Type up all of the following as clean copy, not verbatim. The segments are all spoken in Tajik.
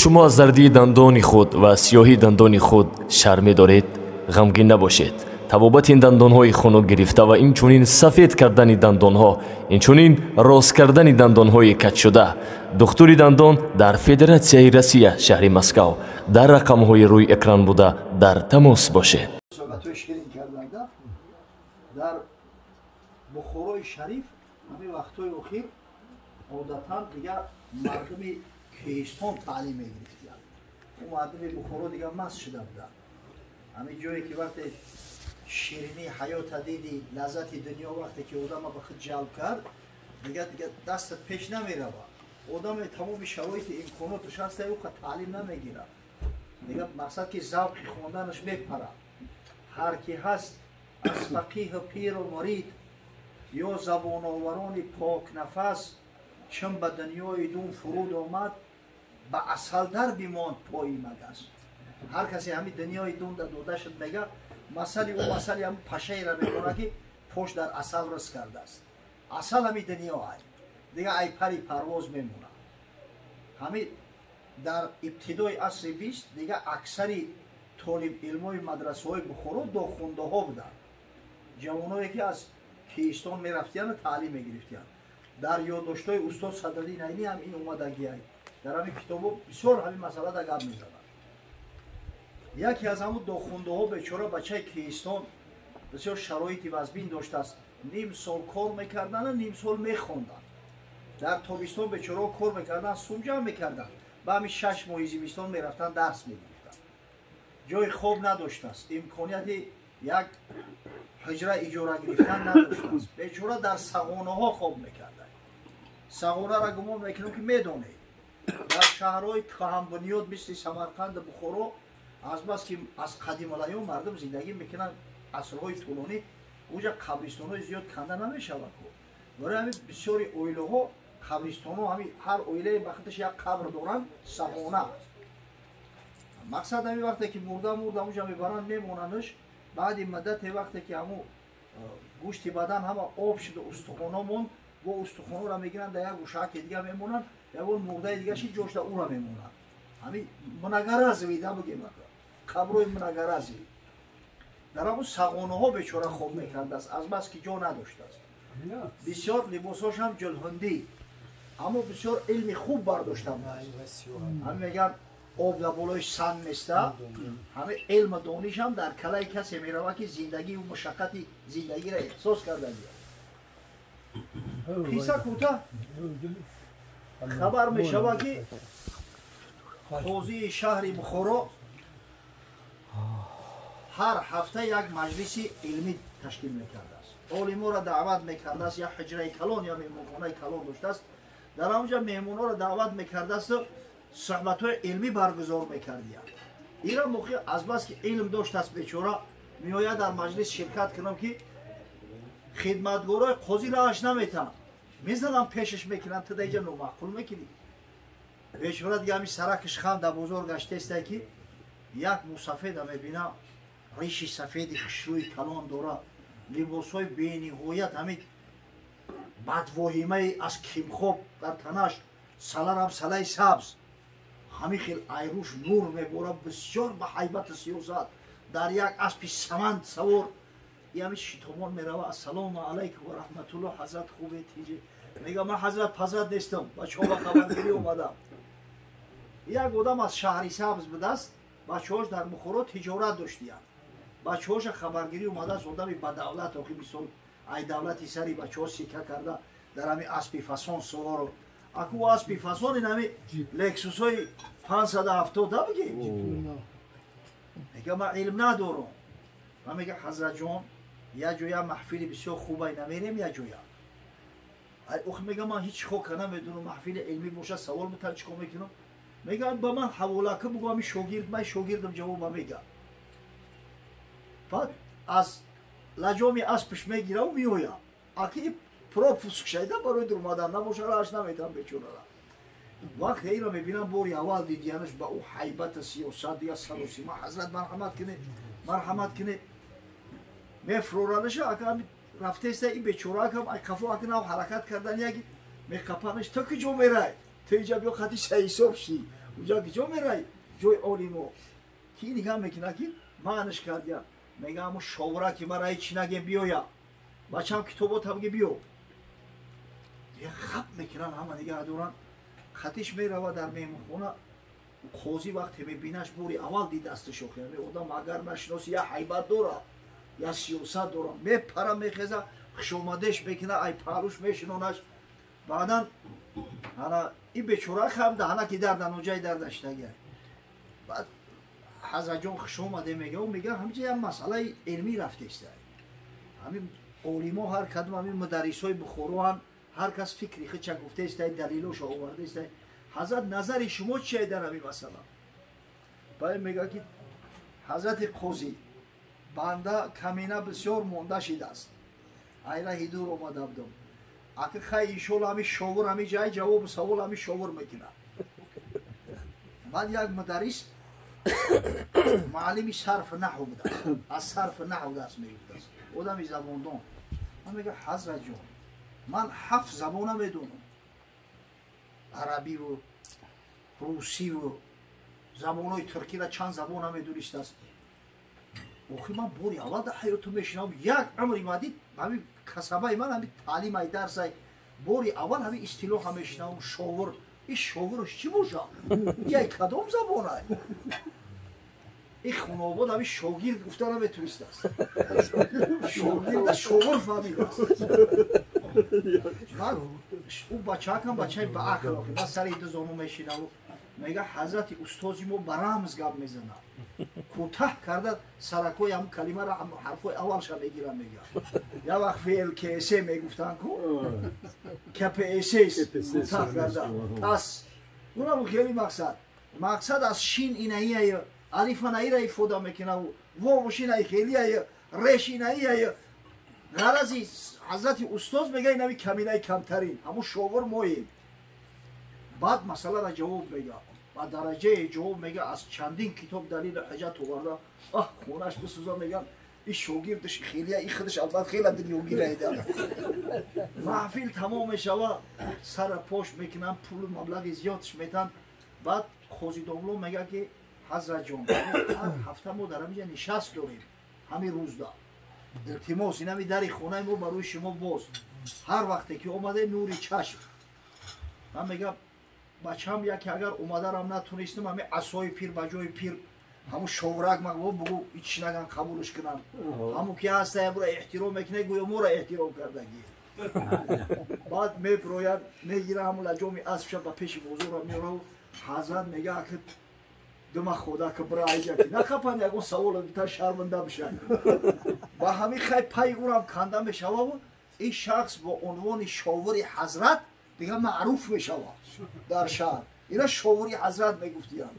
Шумо аз зардии дандони худ ва сиёҳии дандони худ шарм медоред? Ғамгин набошед. Табобати ин дандонҳои хунук гирифта ва инчунин сафед кардани дандонҳо, инчунин рост кардани дандонҳои каҷшуда. Духтури дандон дар Федератсияи Россия, шаҳри Москав. Дар рақамҳои рӯи экран буда дар тамос бошед. Суҳбатҳои ширин карданда дар Бухорои Шариф ҳамин вақтҳои охир одатан дигар мардуми Кӯҳистон таълим мегирифтиянд. Ӯ мардуми Бухоро дигар маст шуда буданд. Ҳамин ҷое ки вақте ширинии ҳаёта диди, лаззати дунё вақте ки одама ба худ ҷалб кард, дигар дастат пеш намеравад. Одаме тамоми шароити имконоташ ҳаста, ӯ таълим намегирад. Дигар мақсад ки завқи хонданаш мепарад. Ҳар ки ҳаст аз фақиҳу пиру мурид ё забоноварони покнафас, чун ба дунёи дун фуруд омад, ба асалдар бимонд пои магас. Ҳар касе ҳамин дунёи дун дода шуд, мега масали ӯ масали ҳамин пашаеро мемонад, ки пош дар асал рис кардааст. Асал ҳамин дунё ай, дигар ай пари парвоз мемонад. Ҳамин дар ибтидои асри 20 дигар аксари толибилмои мадрасаҳои Бухоро дохундаҳо буданд, ҷавоное ки аз Кӯҳистон мерафтиянд, таълим мегирифтиянд. Дар ёддоштҳои устод Садриддин Айнӣ ҳам ин омадагиай. Дар ҳамин китобо бисёр ҳамин масъалада гап мезанад. Яке аз ҳамун дохундаҳо, бечора бачаи кӯҳистон, бисёр шароити вазбин доштааст. Ним сол кор мекардану ним сол мехонданд. Дар тобистон бечораҳо кор мекарданд, сум ҷамъ мекарданд, ба ҳамин 6 моҳи зимистон мерафтанд, дарс мегирифтанд. Ҷои хоб надоштааст, имконияти як ҳуҷра иҷора гирифтан надоштааст. Бечора дар сағонаҳо хоб мекарда. Сағонаро гумон мекунем, ки медонед, дар шаҳрҳои кӯҳанбунёд, мисли Самарқанду Бухоро, азбаски аз қадимулайём мардум зиндагӣ мекунанд асрҳои тӯлонӣ, уҷа қабристонҳои зиёд канда намешавад. Барои ҳамин бисёри оилаҳо қабристонҳо, ҳамин ҳар оилае ба худаш як қабр доранд, сағона. Мақсад, ҳамин вақте ки мурда мурда, уҷа мебаранд, мемонандш. Баъди муддате, вақте ки ҳамун гӯшти бадан ҳама об шуду устухоно монд, бо устухоноро мегиранд, дар як гӯшааки дига мемонанд, ягон мурдаи дигаши ҷошта ура мемонанд. Ҳамин многоразовый да бигем, қабрҳои многоразовый. Дар ҳамун сағонаҳо бечора хоб мекардааст, азбаски ҷо надоштааст. Бисёр либосҳошам ҷулҳундӣ, аммо бисёр илми хуб бардошта будааст. Ҳамин мегӯянд, об дар болои санг места. Ҳамин илму донишам дар калаи касе меравад, ки зиндагиву мушаққати зиндагиро эҳсос карда биёд. Қисса кӯтаҳ, хабар мешавад, ки қозии шаҳри Бухоро ҳар ҳафта як маҷлиси илмӣ ташкил мекардааст, олиморо даъват мекардааст. Як ҳуҷраи калон ё меҳмонхонаи калон доштааст, дар ҳамонҷа меҳмонҳоро даъват мекардааст, суҳбатҳои илмӣ баргузор мекардиянд. Ира моқи азбаски илм доштааст, бечора меояд дар маҷлис ширкат кунам, ки хидматгорои қозӣ раҳаш наметаҳанд, мезанам, пешаш мекунанд: «Ту даиҷа номаъқул мекунӣ». Бечора дига ҳамин саракиш хам дар бозор гаштаестай, ки як мусафеда мебина, риши сафеди хушрӯи калон дора, либосҳои бениҳоят ҳамин бадвоҳимаи аз кимхоб дар танаш, саларам салаи сабз, ҳамин хел айрӯш нур мебора, бисёр ба ҳайбату сиёсат, дар як аспи саманд савор ҳамин шитобон мерава. «Ассалому алайкум ва раҳматуллоҳ, ҳазрат, хубе, тиҷе?» Мега: «Ман ҳазрат пазрат нестам, бачаҳо ба хабаргирӣ омадам». Як одам аз Шаҳри Сабз будааст, бачаҳош дар Бухоро тиҷорат доштиянд, бачаҳоша хабаргирӣ омадааст. Одами бадавлат охи, мисол, ай давлати сари бачаҳо сика карда, дар ҳамин аспи фасон суворо. Аку аспи фасон ин ҳами Лексусҳои 570 да бигем. Мега: «Ман илм надорам». Ман мега: «Ҳазратҷон, як ҷоя маҳфили бисёр хубай, намерем як ҷоя?» Ох, мега, «ман ҳеҷ хока намедонам, маҳфили илмӣ бошад, савол битан, чӣ кор мекунам?» Мега: «Ба ман ҳавола ка, бугӯ ҳами шогирд, ман шогирдам ҷавоба мега». Баъд аз лаҷоми аспш мегираву меоя. Аки пропуск шайда барои дурмадан набоша, рааш наметавам бечорара. Вақте инро мебинам, бори аввал дидиянаш, ба ӯ ҳайбата сиёсат, дига саросима: «Ҳазрат, марҳамат кунед, марҳамат кунед». Мефуроранаша, ака рафтеста ин бечора акам ай қафо, ака нав ҳаракат кардан, яки меқапанаш: «Ту куҷо мерай? Ту иҷа биё, хати саҳисоб шӣ». Уҷа киҷо мерай ҷои олимо ки нигаҳ мекунад ки маънаш кардия. Мега ҳамун шовра ки мара ҳеч нагем биёя. Бачам китобота биги биё. Дига хап мекунанд ҳама нигаҳ доранд. Хатиш мерава дар меҳмонхона. Қозӣ вақте мебинаш бори аввал дид дасташ охир. Одам агар нашиноси я ҳайбат дора, я сиёсат дора. Мепара мехеза, хушомадеш мекуна, ай паҳлуш мешинонаш. Баъдан ана и бечора хам даҳанаки дардан оҷаи дардаштагия. Баъд ҳазратҷон хушомаде мега, мега ҳамҷа як масъалаи илмӣ рафтеста. Ҳамин олимо ҳар кадом ҳамин мударрисои бухороан ҳар кас фикри худша гуфтаеста, далилоша овардаеста. Ҳазрат назари шумо чие дар ҳамин масъала? Баъд мега ки ҳазрати қозӣ банда камина бисёр монда шидааст. Айраҳи дур омада будам. Аки хай иншоалло ҳамин шовур ҳамин ҷай ҷавобу савол ҳамин шовур мекунад. Баъд як мударрис муаллими сарфу наҳв будааст. Аз сарфу наҳв дарс мегуфтааст. Одами забондон. Ман мега ҳазратҷон, ман 7 забона медонам. Арабиву, русиву, забонҳои туркира чанд забона медонистааст. Охи ман бори аввал дар ҳаётум мешинавам, як умри мадид ҳамин касабаи ман ҳамин таълимай дарсай бори аввал ҳамин истилоҳа мешинавам шовур. Ин шовурш чӣ бошад? Яй кадом забонай? Ин хунобод ҳамин шогирд гуфта наметонистааст. Шогирда шовур фаҳмидааст. Баъд ӯ бачаакам бачаи баақл охи ман сари ду зону мешинаву мега ҳазрати устози мо ба рамз гап мезанад. Кӯтаҳ карда саракҳои ҳамун калимаро ҳарфҳои аввалша мегирам мега. Як вақт ВЛКС мегуфтанд ку КПС кӯтаҳ карда пас унам хеле мақсад. Мақсад аз шин инаия алифа наира ифода мекунаву вову шинаи хелия реш инаия. Ғарази ҳазрати устоз мега инами каминаи камтарин ҳамун шовур моем. Баъд масъаларо ҷавоб мега. Ба дараҷае ҷавоб мега аз чандин китоб далилу ҳуҷҷат оварда. Аҳ хонаш бисӯза меган ин шогирдаш хелия ин худаш албатта хела дунёгираида. Маҳфил тамом мешава, сара пош мекунанд, пулу маблағи зиёдш метанд. Баъд қози домло мега ки ҳазратҷон, ҳар ҳафта мо дар ҳаминҷа нишаст дорем ҳамин рӯзда. Илтимос инами дари хонаи мо барои шумо боз. Ҳар вақте ки омаде нури чашм. Ман мегам бачам яке агар омадарам натонистам ҳамин асои пир ба ҷои пир ҳамун шоврак мағбо бугу ҳеч наган қабулш кунам. Ҳамун ки ҳаста ябура эҳтиром мекунад гӯё моро эҳтиром кардагӣ. Баъд меброяд мегира ҳамун лаҷоми аспша ба пеши бозора меораву ҳазрат мега аки дума хода ки бира айҷа ки нахапан ягон саволо бита шарманда бишад. Ба ҳамин хай пайи ӯрам канда мешававу ин шахс бо унвони шовури ҳазрат дига маъруф мешавад дар шаҳр. Ина шовури ҳазрат мегуфтиянд.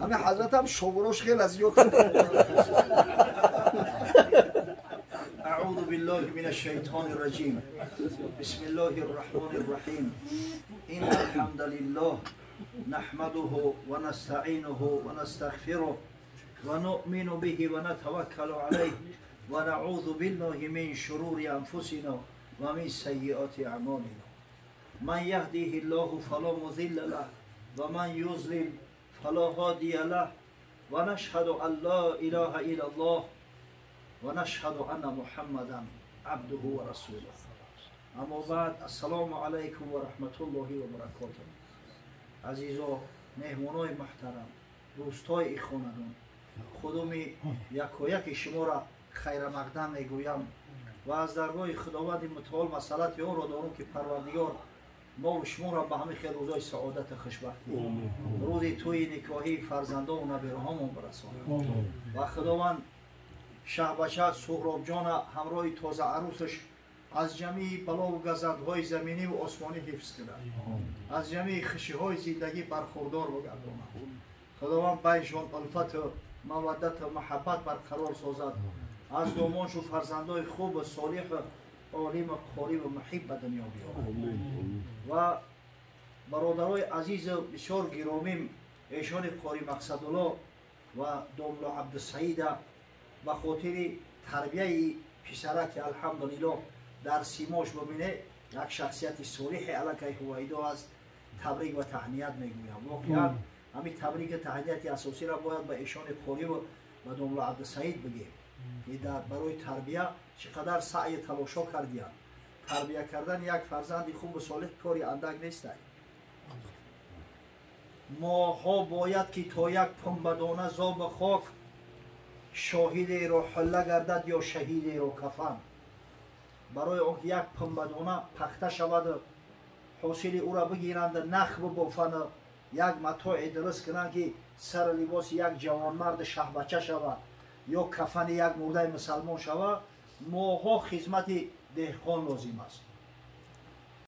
Ҳамин ҳазратам шовурош хеле зиёд. أعوذ بالله من الشيطان الرجيم. بسم الله الرحمن الرحيم. إن الحمد لله نحمده ونستعينه ونستغفره ونؤمن به ونتوكل عليه ونعوذ بالله من شرور أنفسنا ومن سيئات أعمالنا. من يهده الله فلا مضل له ومن يضلل فلا هادي له ونشهد أن لا إله إلا الله ونشهد أن محمدا عبده ورسوله. أما بعد، السلام عليكم ورحمة الله وبركاته. عزیزا، مهمانای محترم، دوستای خانه‌دون، خودمی یکایک شما را خیر مقدم میگویم و از درگاه خداوند متعال مسئلت آن را دارم که پروردگار ما و شما را به همه خیر روزای سعادت خوشبختی، روزی توی نکاحی فرزندان و نبیرهامون برساند و خداوند شهبچه سهراب جان همراه تازه عروسش از جمعی بلا و گزندهای زمینی و آسمانی حفظ کند، از جمعی خشیهای زندگی برخوردار بگرداند. خداوند بینشان الفت و مودت و محبت برقرار سازد، از دامانش و فرزندهای خوب و صالح و عالم و قاری و محب به دنیا بیاورد. و برادرای عزیز بسیار گرامیم ایشان قاری مقصدالله و داملا عبدالسعید به خاطر تربیه پسرک الحمدلله در سیماش ببینه یک شخصیت صالح علاقه هویدا است، تبریک و تهنیت میگویم. واقعا Ҳамин табрики таҳнияти асосиро бояд ба эшони қориву ба домла Абдусаид бигем, ки дар барои тарбия чӣ қадар саъю талошҳо кардиянд. Тарбия кардани як фарзанди хубу солеҳ кори андак нестай. Моҳҳо бояд, ки то як пунбадона зоби хок шоҳидеро ҳулла гардад ё шаҳидеро кафан. Барои он ки як пунбадона пахта шаваду ҳосили ӯра бигиранду нах бибофану як матоe дуруст кунанд, ки сари либоси як ҷавонмарди шаҳбача шавад ё кафани як мурдаи мусалмон шавад, моҳҳо хизмати деҳқон лозим аст.